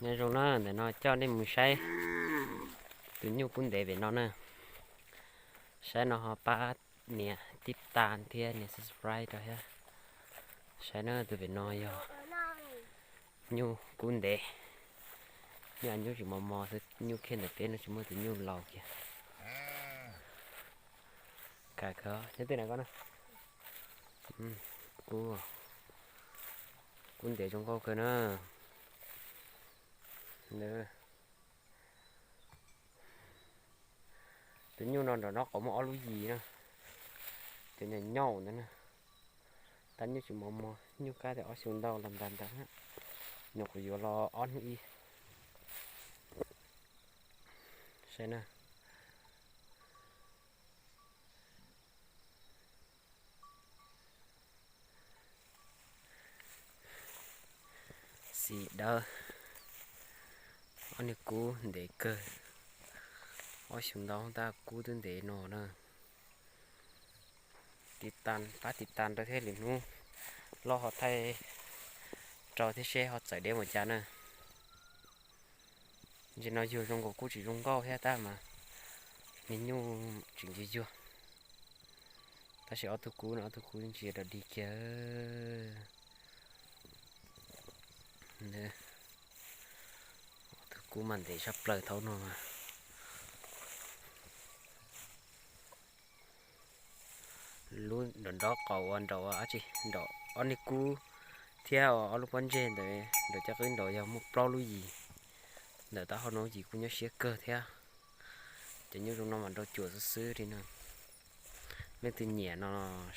Nyob zoo na, ntawm no coj nej mus saib tus nyuj kub ntev pem no na. Saib no ho pab nias tib tas thiab nias subscribe rau thiab. Saib na, tus pem no yog nyuj kub ntev. Nyuj a nyuj tsis mos mos xwb, nyuj kiag ntawm peb no tsis muaj tus nyuj laus kiag. Ka kawg nyob twg na koj na. Kub, kub ntev zoo nkauj kawg na. Tus nyuj no nram no qhov muaj ob lub yis na, cov nyaum nyaum ntawd na. Tab nyuj tsis mos mos, nyuj kab tias ob xyoo ntau los ntag ntag na. Nyuam qhuav yuav los ob hnub ib. Saib na. Xim dawb, ob niag kub ntev kawg, ob xyoo ntau tab kub twb ntev no na. Tiv tas, pab tiv tas rau thiab, lwm hnub loj ho thaij rau thiab seb ho txawm deb mus cas na. Ntsis no yuag zoo nkaus kuj tsis zoo nkauj thiab tab mas niag nyuj tseem yuag yuag. Tab sis ob tug kub no, ob tug kub ntsia dog dig kiag. Ob tug kub mas ntev tshaj plaws thaum no mas. Lub nram nraub qaum uas nraum, nraum ob niag kub thiab ob lub pob ntseg ntawd, nraum caj qwb nraud yog muaj plaub lub yis. Ntawm taub hau no yis kuj nyob siab kawg thiab. Cov nyuj zoo no mas nrau cuam xwb xwb li no. Leej twg nyiam no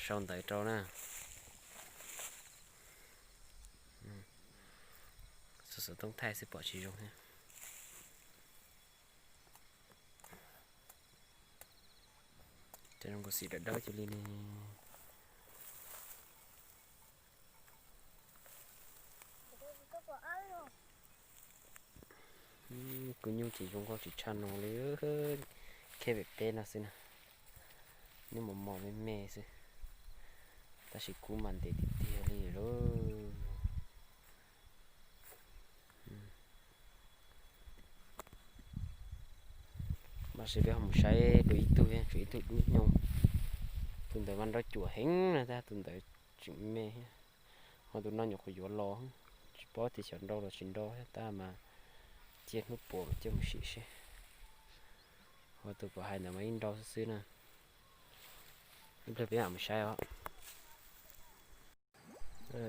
sau ntawv rau na. Xov xov tooj thaij xwb pom tsis zoo thiab. Cov zoo nkaus xim dawb dawb cia li ne. Kuv nyuj ces zoo nkauj tsis tshaj no li, khiav pem peb no xwb na. Nyuj mos mos me me xwb, tab sis kub mas ntev tiag tiag li lauj. Mas seb peb ho mus saib dua ib tug, tshuav ib tug dub nyoog. Tus ntawd mas nrau cuam heev na, tab tus ntawd tseem me. Ho tus no nyuam qhuav yuav los, tsis paub tias xyov nrau los tsis nrau thiab, tab mas cia hnub puas coj mus sim seb. Ho tus pom hais ntawd mas yeej nrau xwb xwb na. Ib pliag peb mam mus saib os.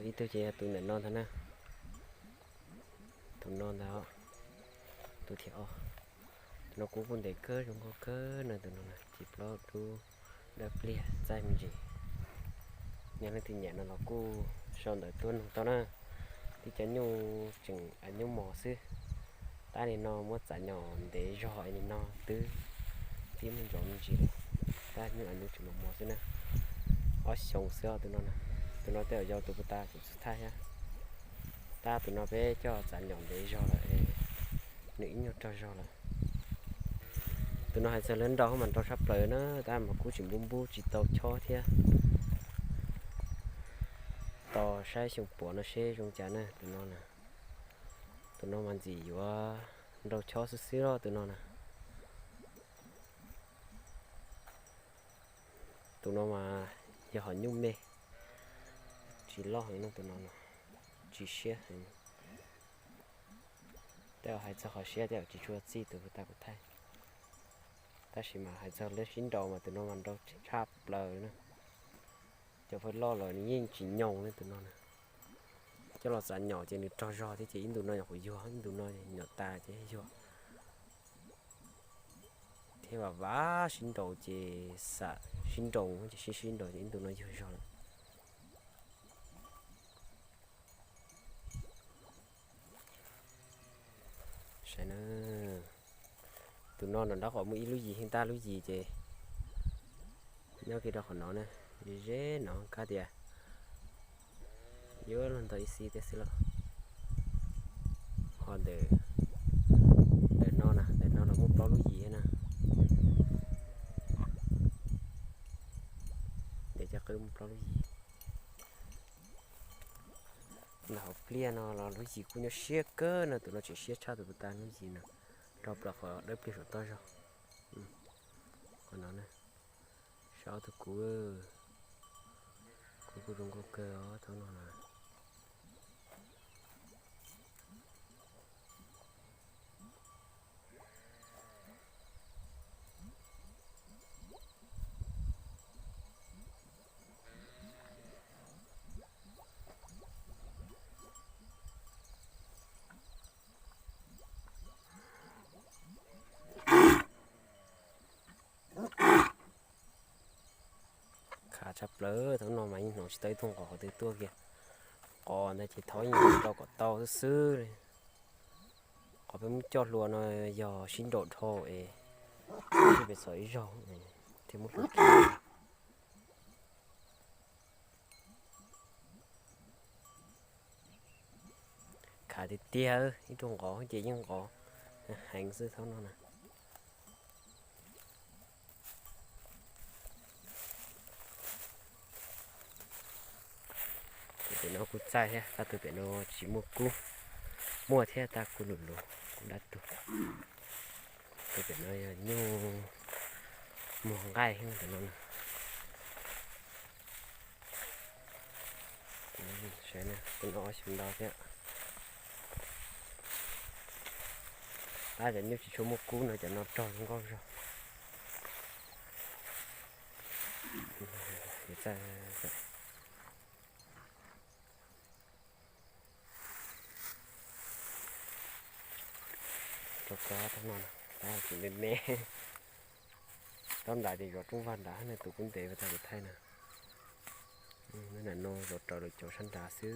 Ib tug ces yog tus ntawm no ntag na. Tus no ntag, tus thib ob. Tus no kub kuj ntev kawg, zoo nkauj kawg na, tus no na, ci plaub dub dawb pliag txaij me ntsis. Yog leej twg nyiam no los kuj sau ntawv tuaj nug tau na. Tib cov nyuj tseem a nyuj mos xwb, tab nim no muab txav nyom ntev zog es nim no twb tib muaj ntsaum me ntsis lawm, tab nyuj a nyuj tseem mos mos xwb na. Ob xyoos xwb os tus no na. Tus no tej zaum yog tus puag ta kuv txhaj thaij thiab. Tab tus no peb coj txav nyom ntev zog lawm es nws ib nyuag rog zog lawm. Tus no hais txog lawv nrau mas nrau tshaj plaws na, tab mas kuj tsis npub npub tsis tau chob thiab. Tos saib xyoo puas no seb zoo cas na tus no na. Tus no mas ntxim yuav nrau chob xwb xwb los tus no na. Tus no mas yog hom nyuj me, tsis loj heev no tus no, tsis siab heev. Tej zaum hais txog qhov siab tej zaum tsis tshua txij tus puag ta kuv thaij. Tab sis mas hais txog lub sib nraus mas tus no mas nrau tshaj plaws na. Cov fawb loj los nws yeej tsis nyoos li tus no na. Coj los txav nyom ces nws rog zog thiab ces ib ntus no nyuam qhuav yuag, ib ntus no nyom tas ces yuag. Thiab vam vam sib nraus ces xam sib nraus ces sib sib nraus ces ib ntus no yuag zog lawm. Saib na, tus no nram nraub qaum muaj ib lub yis, heev tab lub yis ces nyob kiag rau qhov no na, ze ze no kab tias yuav luag ntau ib xib thiab xwb los. Ho ntawm, ntawm no na, ntawm no los muaj plaub lub yis na. Ntawm caj qwb muaj plaub lub yis. Ntawm hauv pliaj no los lub yim kuj nyuaj siab kawg no, tus no tseem siab tshaj tus puag ta lub yim no, rau plaws qhov dawb pliag saum toj zog. Qhov no na, sab ob tug kuv, kuv kuj zoo nkauj kawg os thaum no na. Khav tshaj plaws, thaum no mas yeej hnov tsis tau ib tug nqos qhov twg tuaj kiag. Nqos ntawd ces thov yeej rau kom tau xwb xwb li. Qhov peb muab coj hlua no yog sib nraum dhau es peb txhom ib zaug thiaj muab hlua kiag. Khav tiag tiag, ib tug nqos ces yeej nqos heev xwb thaum no na. Tus pem no kuj txaij thiab, tab tus pem no tsis muaj kub, muaj thiab tab kuj lus lus, kuj dab tug. Tus pem no yog nyuj muag nqaij thiab tus no. Saib na, tus no ob xyoos ntau thiab. Tab cov nyuj tsis tshua muaj kub no cov no rog zoo nkauj zog. Rau tsob no, tab tsis me me. Tsob nrad ces zov roob vag nrad ne, tus kub ntev tau kuv thaij na. Nram no zov raws lawv cov sab nrad xwb.